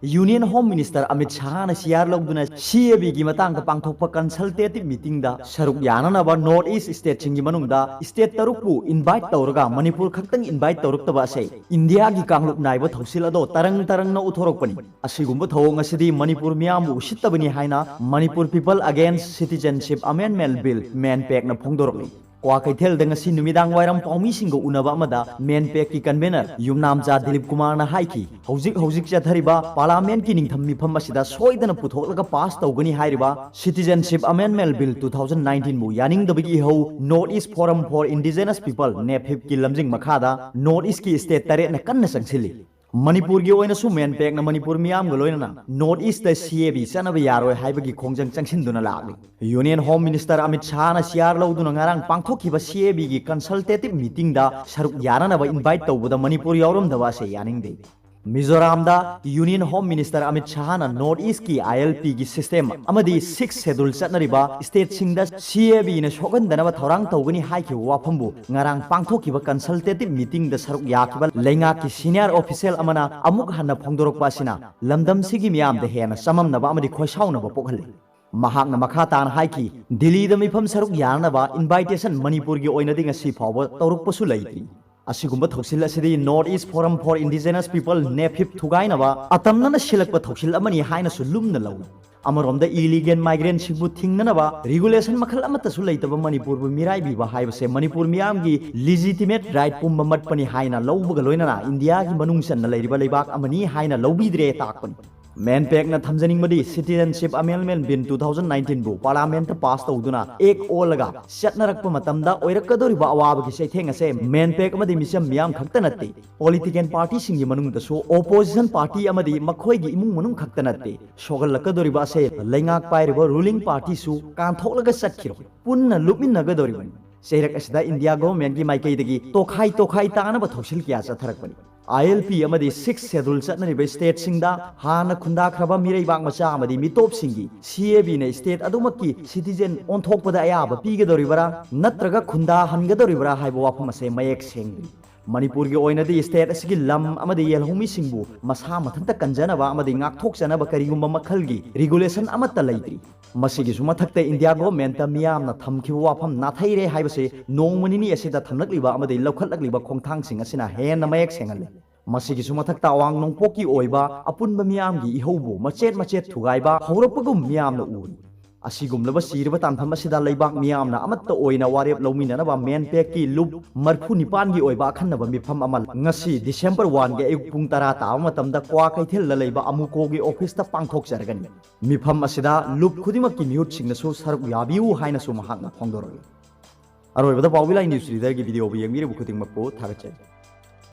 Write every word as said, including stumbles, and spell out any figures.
Union Home Minister Amit Shahꯅ chair ꯂꯧꯗꯨꯅ C A Bꯒꯤ ꯃꯇꯥꯡꯗ ꯄꯥꯡꯊꯣꯛꯄ consultative meetingꯗ ꯁꯔꯨꯛ ꯌꯥꯅꯅꯕ North East stateꯁꯤꯡꯒꯤ ꯃꯅꯨꯡꯗ state ꯇꯔꯨꯛꯄꯨ invite ꯇꯧꯔꯒ ꯃꯅꯤꯄꯨꯔ ꯈꯛꯇꯪ invite ꯇꯧꯔꯛꯇꯕ ꯑꯁꯦ ꯏꯟꯗꯤꯌꯥꯒꯤ ꯀꯥꯡꯂꯨꯞ ꯅꯥꯏꯕ ꯊꯧꯁꯤꯜ ꯑꯗꯣ ꯇꯔꯪ ꯇꯔꯪꯅ ꯎꯠꯊꯣꯔꯛꯄꯅꯤ꯫ ꯑꯁꯤꯒꯨꯝꯕ ꯊꯧꯑꯣꯡ ꯑꯁꯤꯗꯤ ꯃꯅꯤꯄꯨꯔ ꯃꯤꯌꯥꯝꯕꯨ ꯎꯁꯤꯠꯇꯕꯅꯤ ꯍꯥꯏꯅ Manipur People Against Citizenship Amendment Bill, MANPACꯅ ꯐꯣꯡꯗꯣꯔꯛꯂꯤ꯫ ꯀ꯭ꯋꯥꯀꯩꯊꯦꯜꯗ ꯉꯁꯤ ꯅꯨꯃꯤꯗꯥꯡ ꯋꯥꯏꯔꯝ ꯄꯥꯎꯃꯤꯁꯤꯡꯒ ꯎꯅꯕ ꯑꯃꯗ MANPACꯀꯤ convener ꯌꯨꯝꯅꯥꯝꯆꯥ ꯗꯤꯂꯤꯞ ꯀꯨꯃꯥꯔꯅ ꯍꯥꯏꯈꯤ, ꯍꯧꯖꯤꯛ ꯍꯧꯖꯤꯛ ꯆꯠꯊꯔꯤꯕ ꯄꯥꯔꯂꯥꯃꯦꯟꯠꯀꯤ ꯅꯤꯡꯊꯝ ꯃꯤꯐꯝ ꯑꯁꯤꯗ ꯁꯣꯏꯗꯅ ꯄꯨꯊꯣꯛꯂꯒ ꯄꯥꯁ ꯇꯧꯒꯅꯤ ꯍꯥꯏꯔꯤꯕ Citizenship Amendment Bill two thousand nineteenꯕꯨ ꯌꯥꯅꯤꯡꯗꯕꯒꯤ ꯏꯍꯧ North East Forum for Indigenous People, NEFIPꯀꯤ ꯂꯝꯖꯤꯡ ꯃꯈꯥꯗ North Eastꯀꯤ state ꯇꯔꯦꯠꯅ ꯀꯟꯅ ꯆꯪꯁꯤꯜꯂꯤ꯫ ꯃꯅꯤꯄꯨꯔꯒꯤ ꯑꯣꯏꯅꯁꯨ MANPACꯅ ꯃꯅꯤꯄꯨꯔ ꯃꯤꯌꯥꯝꯒ ꯂꯣꯏꯅꯅ North Eastꯇ C A B ꯆꯠꯅꯕ ꯌꯥꯔꯣꯏ ꯍꯥꯏꯕꯒꯤ ꯈꯣꯡꯖꯪ ꯆꯪꯁꯤꯟꯗꯨꯅ ꯂꯥꯛꯂꯤ꯫ Union Home Minister Amit Shahꯅ ꯁꯤꯌꯥꯔ ꯂꯧꯗꯨꯅ ꯉꯔꯥꯡ ꯄꯥꯡꯊꯣꯛꯈꯤꯕ C A Bꯒꯤ consultative meetingꯗ ꯁꯔꯨꯛ ꯌꯥꯅꯅꯕ invite ꯇꯧꯕꯗ ꯃꯅꯤꯄꯨꯔ ꯌꯥꯎꯔꯝꯗꯕ ꯑꯁꯦ ꯌꯥꯅꯤꯡꯗꯦ꯫ ꯃꯤꯖꯣꯔꯥꯝꯗ Union Home Minister Amit Shahꯅ North Eastꯀꯤ ILPꯒꯤ system ꯑꯃꯗꯤ Sixth Schedule ꯆꯠꯅꯔꯤꯕ stateꯁꯤꯡꯗ C A Bꯅ ꯁꯣꯛꯍꯟꯗꯅꯕ ꯊꯧꯔꯥꯡ ꯇꯧꯒꯅꯤ ꯍꯥꯏꯈꯤꯕ ꯋꯥꯐꯝꯕꯨ ꯉꯔꯥꯡ ꯄꯥꯡꯊꯣꯛꯈꯤꯕ consultative meetingꯗ ꯁꯔꯨꯛ ꯌꯥꯈꯤꯕ ꯂꯩꯉꯥꯛꯀꯤ senior official ꯑꯃꯅ ꯑꯃꯨꯛ ꯍꯟꯅ ꯐꯣꯡꯗꯣꯔꯛꯄ ꯑꯁꯤꯅ ꯂꯝꯗꯝꯁꯤꯒꯤ ꯃꯤꯌꯥꯝꯗ ꯍꯦꯟꯅ ꯆꯃꯝꯅꯕ ꯑꯃꯗꯤ ꯈꯣꯏꯁꯥꯎꯅꯕ ꯄꯣꯛꯍꯜꯂꯤ꯫ ꯃꯍꯥꯛꯅ ꯃꯈꯥ ꯇꯥꯅ ꯍꯥꯏꯈꯤ, ꯗꯤꯜꯂꯤꯗ ꯃꯤꯐꯝ ꯁꯔꯨꯛ ꯌꯥꯅꯅꯕ invitation ꯃꯅꯤꯄꯨꯔꯒꯤ ꯑꯣꯏꯅꯗꯤ ꯉꯁꯤ ꯐꯥꯎꯕ ꯇꯧꯔꯛꯄꯁꯨ ꯂꯩꯇ꯭ꯔꯤ꯫ ꯑꯁꯤꯒꯨꯝꯕ ꯊꯧꯁꯤꯜ ꯑꯁꯤꯗꯤ North East Forum for Indigenous People, NEFIP ꯊꯨꯒꯥꯏꯅꯕ ꯑꯇꯝꯅꯅ ꯁꯤꯜꯂꯛꯄ ꯊꯧꯁꯤꯜ ꯑꯃꯅꯤ ꯍꯥꯏꯅꯁꯨ ꯂꯨꯝꯅ ꯂꯧꯏ꯫ ꯑꯃꯔꯣꯝꯗ illegal migrantꯁꯤꯡꯕꯨ ꯊꯤꯡꯅꯅꯕ regulation ꯃꯈꯜ ꯑꯃꯠꯇꯁꯨ ꯂꯩꯇꯕ ꯃꯅꯤꯄꯨꯔꯕꯨ ꯃꯤꯔꯥꯏꯕꯤꯕ ꯍꯥꯏꯕꯁꯦ ꯃꯅꯤꯄꯨꯔ ꯃꯤꯌꯥꯝꯒꯤ legitimate right ꯄꯨꯝꯕ ꯃꯠꯄꯅꯤ ꯍꯥꯏꯅ ꯂꯧꯕꯒ ꯂꯣꯏꯅꯅ ꯏꯟꯗꯤꯌꯥꯒꯤ ꯃꯅꯨꯡ ꯆꯟꯅ ꯂꯩꯔꯤꯕ ꯂꯩꯕꯥꯛ ꯑꯃꯅꯤ ꯍꯥꯏꯅ ꯂꯧꯕꯤꯗ꯭ꯔꯦ ꯇꯥꯛꯄꯅꯤ꯫ MANPACꯅ ꯊꯝꯖꯅꯤꯡꯕꯗꯤ Citizenship Amendment Bill two thousand nineteenꯕꯨ ꯄꯥꯔꯂꯥꯃꯦꯟꯠꯇ ꯄꯥꯁ ꯇꯧꯗꯨꯅ act ꯑꯣꯜꯂꯒ ꯆꯠꯅꯔꯛꯄ ꯃꯇꯝꯗ ꯑꯣꯏꯔꯛꯀꯗꯧꯔꯤꯕ ꯑꯋꯥꯕꯒꯤ ꯆꯩꯊꯦꯡ ꯑꯁꯦ MANPAC ꯑꯃꯗꯤ ꯃꯤꯆꯝ ꯃꯤꯌꯥꯝ ꯈꯛꯇ ꯅꯠꯇꯦ, political partyꯁꯤꯡꯒꯤ ꯃꯅꯨꯡꯗꯁꯨ opposition party ꯑꯃꯗꯤ ꯃꯈꯣꯏꯒꯤ ꯏꯃꯨꯡ ꯃꯅꯨꯡ ꯈꯛꯇ ꯅꯠꯇꯦ, ꯁꯣꯛꯍꯜꯂꯛꯀꯗꯧꯔꯤꯕ ꯑꯁꯦ ꯂꯩꯉꯥꯛ ꯄꯥꯏꯔꯤꯕ ruling partyꯁꯨ ꯀꯥꯟꯊꯣꯛꯂꯒ ꯆꯠꯈꯤꯔꯣꯏ꯫ ꯄꯨꯟꯅ ꯂꯨꯞꯃꯤꯟꯅꯒꯗꯧꯔꯤꯕꯅꯤ꯫ ꯆꯩꯔꯛ ꯑꯁꯤꯗ ꯏꯟꯗꯤꯌꯥ governmentꯀꯤ ꯃꯥꯏꯀꯩꯗꯒꯤ ꯇꯣꯈꯥꯏ ꯇꯣꯈꯥꯏ ꯇꯥꯅꯕ ꯊꯧꯁꯤꯜ ꯀꯌꯥ ꯆꯠꯊꯔꯛꯄꯅꯤ꯫ ILP ꯑꯃꯗꯤ Sixth Schedule ꯆꯠꯅꯔꯤꯕ stateꯁꯤꯡꯗ ꯍꯥꯟꯅ ꯈꯨꯟꯗꯥꯈ꯭ꯔꯕ ꯃꯤꯔꯩꯕꯥꯛ ꯃꯆꯥ ꯑꯃꯗꯤ ꯃꯤꯇꯣꯞꯁꯤꯡꯒꯤ C A Bꯅ state ꯑꯗꯨꯃꯛꯀꯤ citizen ꯑꯣꯟꯊꯣꯛꯄꯗ ꯑꯌꯥꯕ ꯄꯤꯒꯗꯧꯔꯤꯕꯔꯥ ꯅꯠꯇ꯭ꯔꯒ ꯈꯨꯟꯗꯥꯍꯟꯒꯗꯧꯔꯤꯕꯔꯥ ꯍꯥꯏꯕ ꯋꯥꯐꯝ ꯑꯁꯦ ꯃꯌꯦꯛ ꯁꯦꯡꯗ꯭ꯔꯤ꯫ ꯃꯅꯤꯄꯨꯔꯒꯤ ꯑꯣꯏꯅꯗꯤ state ꯑꯁꯤꯒꯤ ꯂꯝ ꯑꯃꯗꯤ ꯌꯦꯜꯍꯧꯃꯤꯁꯤꯡꯕꯨ ꯃꯁꯥ ꯃꯊꯟꯇ ꯀꯟꯖꯅꯕ ꯑꯃꯗꯤ ꯉꯥꯛꯊꯣꯛꯆꯅꯕ ꯀꯔꯤꯒꯨꯝꯕ ꯃꯈꯜꯒꯤ regulation ꯑꯃꯠꯇ ꯂꯩꯇ꯭ꯔꯤ꯫ ꯃꯁꯤꯒꯤꯁꯨ ꯃꯊꯛꯇ India governmentꯇ ꯃꯤꯌꯥꯝꯅ ꯊꯝꯈꯤꯕ ꯋꯥꯐꯝ ꯅꯥꯊꯩꯔꯦ ꯍꯥꯏꯕꯁꯤ ꯅꯣꯡꯃ ꯅꯤꯅꯤ ꯑꯁꯤꯗ ꯊꯝꯂꯛꯂꯤꯕ ꯑꯃꯗꯤ ꯂꯧꯈꯠꯂꯛꯂꯤꯕ ꯈꯣꯡꯊꯥꯡꯁꯤꯡ ꯑꯁꯤꯅ ꯍꯦꯟꯅ ꯃꯌꯦꯛ ꯁꯦꯡꯍꯜꯂꯤ꯫ ꯃꯁꯤꯒꯤꯁꯨ ꯃꯊꯛꯇ ꯑꯋꯥꯡ ꯅꯣꯡꯄꯣꯛꯀꯤ ꯑꯣꯏꯕ ꯑꯄꯨꯟꯕ ꯃꯤꯌꯥꯝꯒꯤ ꯏꯍꯧꯕꯨ ꯃꯆꯦꯠ ꯃꯆꯦꯠ ꯊꯨꯒꯥꯏꯕ ꯍꯧꯔꯛꯄꯒꯨꯝ ꯃꯤꯌꯥꯝꯅ ꯎꯔꯤ꯫ ꯑꯁꯤꯒꯨꯝꯂꯕ ꯁꯤꯔꯕ ꯇꯥꯟꯐꯝ ꯑꯁꯤꯗ ꯂꯩꯕꯥꯛ ꯃꯤꯌꯥꯝꯅ ꯑꯃꯠꯇ ꯑꯣꯏꯅ ꯋꯥꯔꯦꯞ ꯂꯧꯃꯤꯟꯅꯅꯕ ꯃꯦꯟꯄꯦꯛꯀꯤ ꯂꯨꯞ ꯃꯔꯤꯐꯨ ꯅꯤꯄꯥꯟꯒꯤ ꯑꯣꯏꯕ ꯑꯈꯟꯅꯕ ꯃꯤꯐꯝ ꯑꯃ ꯉꯁꯤ December oneꯒꯤ ꯑꯌꯨꯛ ꯄꯨꯡ ꯇꯔꯥ ꯇꯥꯕ ꯃꯇꯝꯗ ꯀ꯭ꯋꯥ ꯀꯩꯊꯦꯜꯗ ꯂꯩꯕ ꯑꯃꯨꯀꯣꯒꯤ officeꯇ ꯄꯥꯡꯊꯣꯛꯆꯔꯒꯅꯤ꯫ ꯃꯤꯐꯝ ꯑꯁꯤꯗ ꯂꯨꯞ ꯈꯨꯗꯤꯡꯃꯛꯀꯤ ꯃꯤꯍꯨꯠꯁꯤꯡꯅꯁꯨ ꯁꯔꯨꯛ ꯌꯥꯕꯤꯌꯨ ꯍꯥꯏꯅꯁꯨ ꯃꯍꯥꯛꯅ ꯐꯣꯡꯗꯣꯔꯛꯂꯤ꯫ ꯑꯔꯣꯏꯕꯗ ꯄꯥꯎꯕꯤ ꯂꯥꯏ news readerꯒꯤ videoꯕꯨ ꯌꯦꯡꯕꯤꯔꯤꯕ ꯈꯨꯗꯤꯡꯃꯛꯄꯨ ꯊꯥꯒꯠꯆꯔꯤ꯫